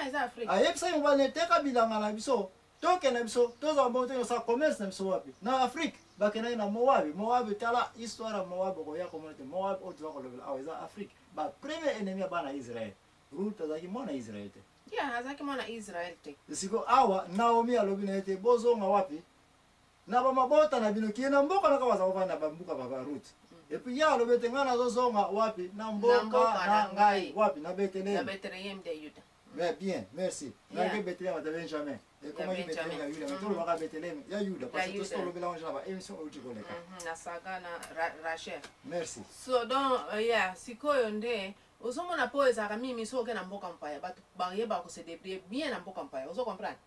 Wana eza Afrique. Ayebisaki mobali na ye, Teka bilanga na biso, tokende na biso, tozwa mbongo, tokende kosala commerce na biso wapi? Na Afrique. Bakendaki na Moabi. Moabi, tala histoire ya Moabi, okoya komona te Moabi oyo toza kolobela awa eza Afrique. Ba premier ennemi ya bana ya Israël. Ruth azalaki mwana ya Israël te. Yeah, azalaki mwana ya Israël te. Siko awa Naomi alobi na ye te, bozonga wapi? Na ba mabota na bino, kiye na mboka na baza kovanda ba mbuka ba Ruth. Et puis ye alobi ete ngai nazozonga wapi? Na mboka na ngai. Wapi? Na Bethléem. Na Bethléem de Yuda. Mais bien, merci. Ngai Bethléem ata Benjamin. Ekomaki Bethléem ya Yuda, mais tolobaka Bethléem ya Yuda parce que tosi tolobela yango na ba émission oyo koleka. Na saga na Rachel. Merci. So donc yeah, sikoyo nde ozomona po ezalaka mingi soki oke na mboka mopaya, bato bayebaka kose débrouiller bien na mboka mopaya, ozo comprendre?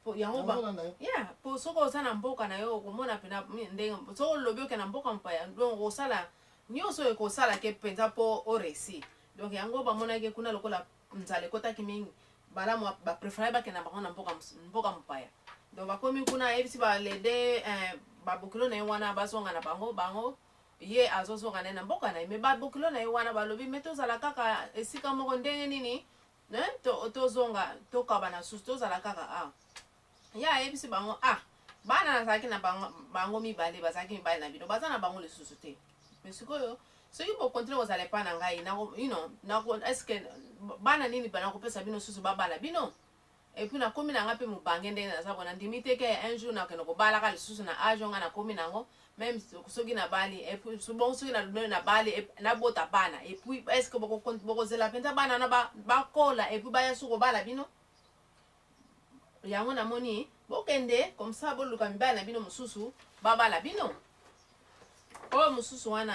Po yango ba yeah, po soki oza na mboka na yo okomona mpena ndenge soki olobi oke na mboka mopaya, donc okosala nyonso oyo ekosala ke mpenza mpo oréussir. Donc yango bamonaki kuna lokola nzala ekotaki mingi, balamu bapréféraki bakende na bango na mboka mopaya. Donc bakomi kuna, ayebisi balede babokilo na ye wana bazonga na bango bango, ye azozonga na ye na mboka na ye. Mais babokilo na ye wana balobi: "Me tozala kaka esika moko, ndenge nini tozonga, tokaba na susu, tozala kaka awa?" Ye ayebisi bango: "Ah, bana nazalaki na bango, bango mibale bazalaki mibale na bino, baza na bango lisusu te. Mais sikoyo soki bocontinuer kozala epai na ngai, nako est-ce bana nini nakopesa bino susu babala bino? Et puis nakomi na ngai mpe mobange ndenge naza boye, nandimi te ke un jour nakende kobalaka lisusu na age oyo ngai nakomi nango. Même soki nabali, et puis bon, soki nabali, nabota bana, et puis est ce que bokozela mpenza bana wana bakola et puis baya su kobala bino? Yango namoni bokende comme ça, boluka mibali na bino mosusu babala bino." Oyo mosusu wana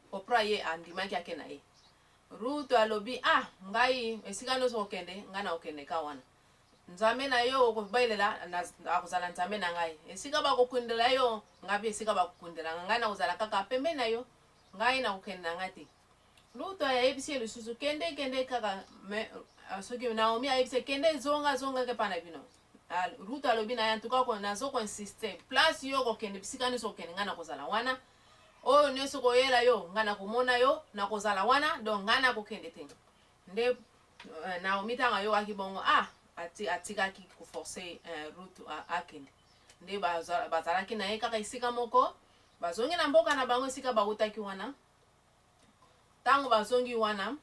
Opra, ye andimaki, ake na ye. Ruth alobi: "Ah, ngai esika nyonso kokende, ngai na kokende ka wana. Nzambe na yo okobalela akozala Nzambe na ngai. Esika bakokundela yo, ngai mpe esika bakokundela ngai, ngai nakozala kaka pembeni na yo. Ngai nakokende na ngai te." Ruth ayebisi ye lisusu: "Kende, kende kaka." Mais soki Naomi ayebisi ye: "Kende, zonga, zongaka epai na bino." Ruth alobi na ye: "En tout cas, nazo koinsister, place yo kokende, bisika nyonso kokende, ngai nakozala wana. Oyo nyonso koyela yo, ngai nakomona yo, nakozala wana. Donc ngai nakokende te." Nde Naomi ntango ayokaki bongo, ah, atikaki koforcer Ruth akende. Nde bazalaki na ye kaka esika moko, bazongi na mboka na bango esika bautaki wana. Ntango bazongi wana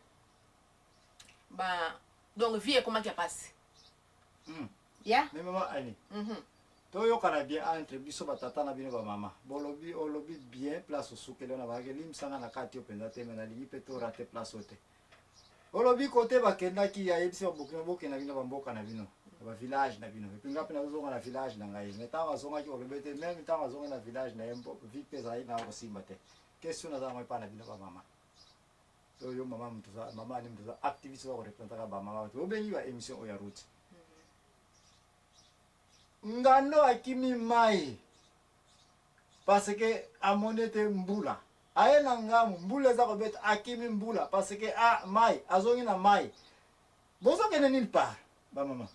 ba, donc vie ekomaki ya pasi. Ya. Mais mama Ani, toyokana bien entre biso batata na bino bamama. Bolobi, olobi bien place osukeli wana, bakaki limbisanga na kati yo mpenza te, me nalingi mpe torater place oyo te. Olobi kote bakendaki, ayebisi babokino: "Bokenda bino bamboka na bino, na bavillage na bino, et puis nga mpe nazozonga na village na ngai." Mais ntango azongaki, olobi te même ntango azongi na village na ye, vie mpe ezalaki na kosimba te. Question naza yango epai na bino bamama to yo mama, moto mama Ani, moto oza activiste, oza koreprésentaka bamama, bato obengi ba émission oyo ya Ruth. Ngando akimi mai parce que amoni ete mbula aye na ngambu, mbula eza kobeta, akimi mbula parce que a mai, azongi na mai. Bozokende nulle part bamama.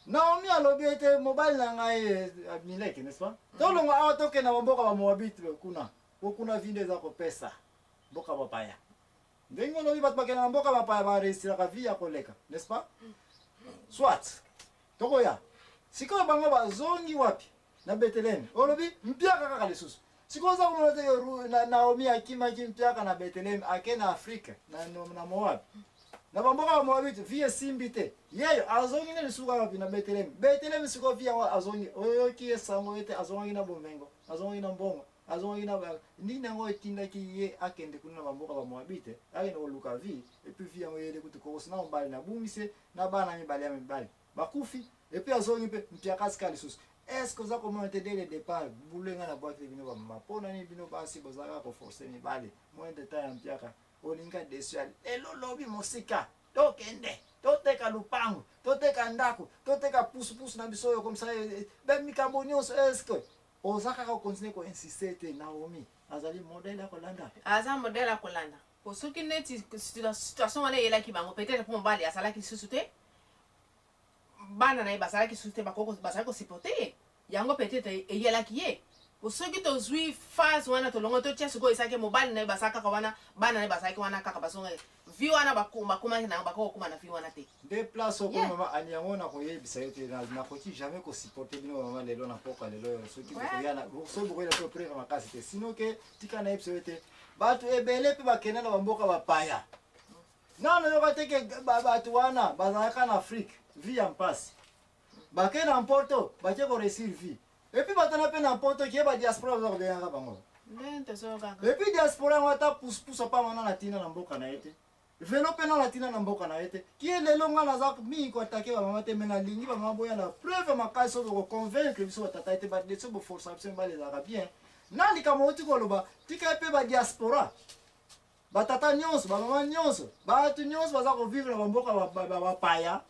Naomi alobi ete mobali na ngai Mileke, n'est-ce pas, tolongwa awa, tokende na bamboka Bamoabite kuna, po kuna vie nde eza kopesa, mboka bapaya. Ndenge olobi, bato bakende na mboka bapaya bareusiraka vie ya koleka, n'est-ce pas? Soit tokoya sikoyo, bango bazongi wapi? Na Beteleme. Olobi mpiaka kaka lisusu. Sikoyo oza komona te Naomi akimaki mpiaka na Beteleme, ake na Afrike, na Moab, na bamboka ya Moabite, vie esimbi te. Yeyo azongi nde lisusu kaka wapi? Na Beteleme. Beteleme sikoyo vie yango azongi, oyoki ye sango ete azongaki na bomengo, azongaki na mbongo, azongaki na nini. Yango etindaki ye akende kuna na bamboka Bamoabite, akende koluka vie. Et puis vie yango eyeli kutu kokosi na mobali, nabungisi na bana mibale ya mibali bakufi, et puis azongi mpe mpiaka sika lisusu. Est ce que oza komona te dès le départ bule ngai nabwakili bino bamama? Mpo nani bino basi bozalaka koforcer mibali? Moins de temps ya mpiaka, olinga desu ya lelo, lobi mosika. Tokende toteka lupango, toteka ndako, toteka pusupusu na biso oyo komisa bamikambo nyonso. Est ce que oza kaka kocontinuer koinsister te Naomi azali modèle ya kolanda? Aza modèle ya kolanda, po soki neti situation wana eyelaki bango, peut-être mpo mobali azalaki lisusu te, bana na ye bazalaki lisusu te, bazalaki kosupporter ye, yango peut-être eyelaki ye. Soki tozwi phase wana, tolongo, totia sikoyo esaki mobali na ye baza kaka wana, bana na ye bazalaki wana kaka, bazonga vie wana, bakomaki na yango, bakoki kokóma na vie wana te. Nde place oko mama Ani, yango nakoyebisa yo te, nakoki jamais kosupporter bino mama lelo na mpoka lelo oyo. Soki bokoya, soki bokoyela te opreve makasi te, sino ke tika nayebisa yo te, bato ebele mpe bakenda na bamboka bapaya, nano yoka te ke bato wana bazalaka na Afrique, vie ya mpasi, bake na Mpoto, bake koréussir vie. Et puis bato na mpe na Mpoto kie badiaspora baza kobengaka bango. Nde tozoyokaka. Et puis diaspora yango, ata pusupusu apama na ntina na mboka na ye te, vélo mpe na ntina na mboka na ye te. Kie lelo nga naza mingi koattaquer bamama te, me nalingi bamama boya na preuve makasi oyo bokoconvaincre biso batata ete badeso boforsa biso mibali ezalaka bien. Na likambo oti koloba, tika ye mpe badiaspora, batata nyonso, bamama nyonso, bato nyonso baza kovivre na bamboka bapaya,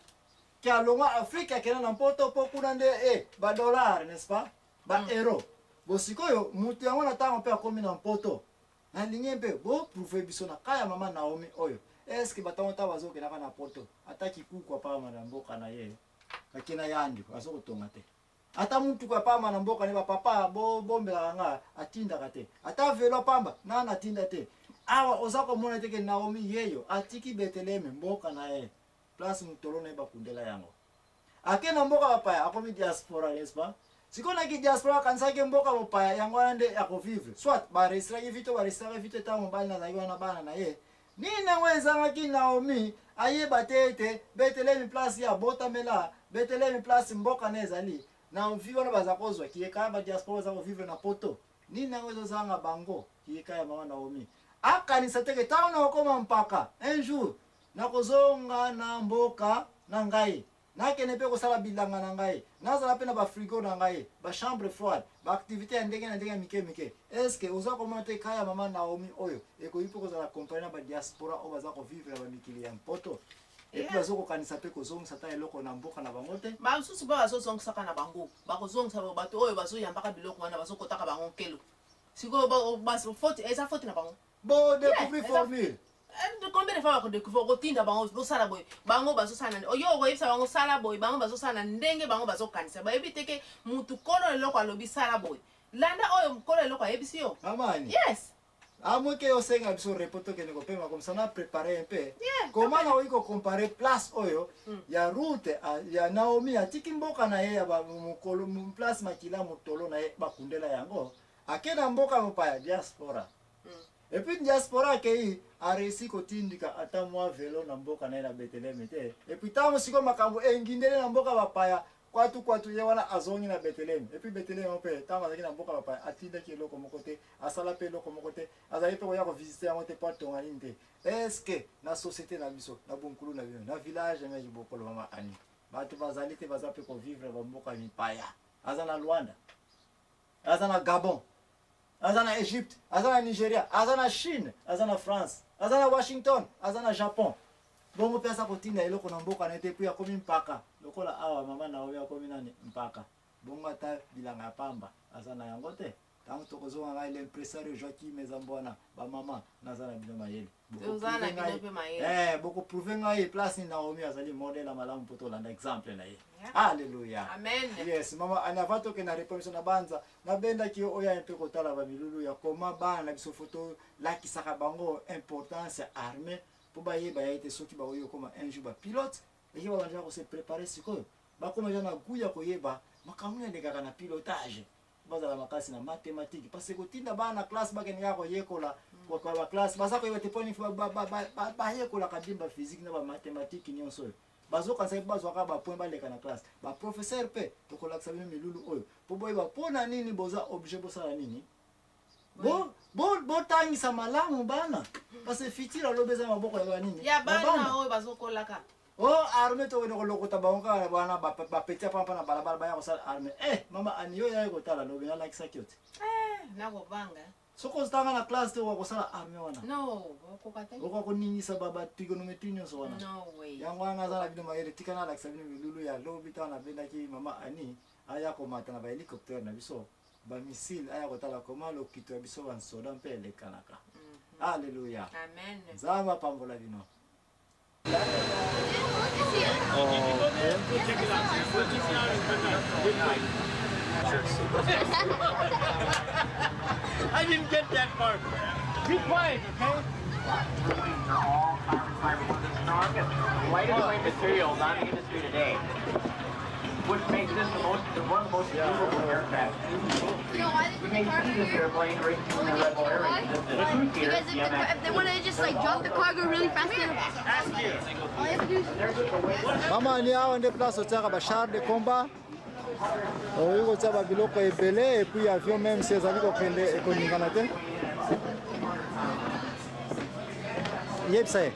ke alongwa Afrique, akende na Mpoto mpo kuna nde e badollar, n'est-ce pas, baeuro. Bo sikoyo moto yango na ntango mpe akomi na Mpoto, nalingi mpe boprouver biso na ka ya mama Naomi oyo. Est-ce batango ntango bazokendaka na Poto, ata kikuku apama na mboka na ye, akenda yandi, azokotonga te ata mutuka apamba na mboka ne, bapapa bombelaka nga, atindaka te ata vélo apamba nana atinda te. Awa oza komona te ke Naomi yeyo atiki Beteleme, mboka na ye, place motolo na ye bakundela yango, ake na mboka bapaya, akomi diaspora, n'est-ce pas? Sikoyo naki diaspora, akanisaki mboka mopaya yango wana nde akovivre, soit baregistraki vie to baregistraki vie te. Ntango mobali nazalaki wana, bana na ye, nini yango ezangaki Naomi ayeba te ete Betelemi, place ye abotamela, Betelemi, place mboka na ezali na vie wana, baza kozwa kiyeka badiaspora baza kovivre na Poto. Nini yango ezozanga bango kiyeka ya mama Naomi akanisa teke ntango nakokoma mpaka, un jour nakozonga na mboka na ngai, nakende mpe kosala bilanga na ngai, nazala mpe na bafrigo na ngai, bachambre froide, baactivité ya ndenge na ndenge ya mike mike. Est-ce oza komona te ka ya mama Naomi oyo ekoki mpe kozala comparé na badiaspora oyo baza kovivre na bamikili ya Mpoto, et puis bazokokanisa mpe kozongisa ata eloko na mboka na bango te? Bamosusu mpe bazozongisaka na bango, bakozongisa bato oyo bazoyambaka biloko wana, bazokotaka bango nkelo. Sikoyo eza faute na bango. Bodécouvrir formule. Combien de fois bakodécouvrir? Okotinda bango bosala boye, bango bazosala na yo, okoyebisa bango sala boye, bango bazosala na ndenge bango bazokanisa. Bayebi te ke mutu kolo eloko alobi sala boye, landa oyo kolo eloko ayebisi yo. Amani. Yes. Amoke osenga biso repos, tokende kopema comme ça na préparé un peu comment nakoki kocomparer place oyo ya route ya Naomi atiki mboka na ye ya mokolo, place makila motolo na ye bakundela yango, ake na mboka mopaya, diaspora. Et puis diaspora akei, aréussi kotindika ata mwa vélo na mboka na ye na Beteleme te. Et puis ntango sikoyo makambo engindeli na mboka bapaya, kwatu kwatu, ye wana azongi na Beteleme. Et puis Beteleme mpe, ntango azalaki na mboka bapaya, atindaki eloko moko te, asala mpe eloko moko te, azali mpe koya kovisiter yango te mpo atonga nini te. Est-ce na société na biso, na bonkulu na bino, na village meki bokolo, mama Ani, bato bazali te baza mpe kovivre bamboka mipaya? Aza na Luanda, aza na Gabon, aza na Egypte, aza na Nigeria, aza na Chine, aza na France, aza na Washington, aza na Japon. Bongo mpe aza kotinda eloko na mboka na ye te. Mpe akomi mpaka lokola awa mama Naomi akomi nani, mpaka. Bongo ata bilanga ya pamba aza na yango te. Ntango tokozonga, ngai l'impresario Joaquim Ezambwana, bamama, naza na bino mayele. Toza na bino mpe mayele. Bokoprouver ngai place nini Naomi azali modèle ya malamu mpo tolanda exemple na ye. Alleluya. Amen. Yes, mama Ani, avant tokende na réponse na banza, nabendaki yo oyo mpe kotala bamilulu ya koma bana na biso, fo tolakisaka bango importance ya armée mpo bayeba ya ete soki bakoki kokoma un jour bapilote, eke babandela kose préparer sikoyo, bakoma ja na goût ya koyeba makambo nini elekaka na pilotage, bazala makasi na mathématique, parce que kotinda bana na classe, bakende kaka koyekola kwa baclasse, baza koyeba te mponi bayekolaka bien baphysique na bamathématique nyonso oyo bazokanisa mpe bazwaka bapoint, baleka na classe. Baprofesseur mpe, tokolakisa bino milulu oyo mpo boyeba mpo na nini boza obligé bosala nini, botangisa malamu bana, parce que futur alobi eza maboko ya banini? Ya bana oyo bazokolaka. O arme, tokende kolokota bango kaka wana, bapeti ya pampa na balabala, baya kosala arme. Mama Ani, yo yaki kotala lobi, nalakisaki yo te. Nakobanga. Soki ozotanga na classe te, okoka kosala arme wana? No, okoka te. Okoka koningisa batrigonométrie nyonso wana? No way. Yango wana naza na bino mayele. Tika nalakisa bino milulu ya lobi, ntango nabendaki mama Ani aya komata na bahélicoptère na biso, bamissile, aya kotala koma lokito ya biso bansoda mpe elekanaka. Alleluya. Amen. Nzambe apambola bino. Okay. I didn't get that part. Be quiet, okay? Lightest weight materials on the industry today, which makes this the most, one of the most maneuverable aircraft. You know why they You put may the cargo see this here? airplane racing in the You Red Bull know Air why? Race. The two-seater, Because if, the, if they want to just like drop the cargo really fast, they Ask you. all you have to do is Mama, ni awa nde place otiaka bachar de combat, okoki kotia babiloko ebele, et puis avion même si ezali kokende, ekoningana te. Yebisa ye.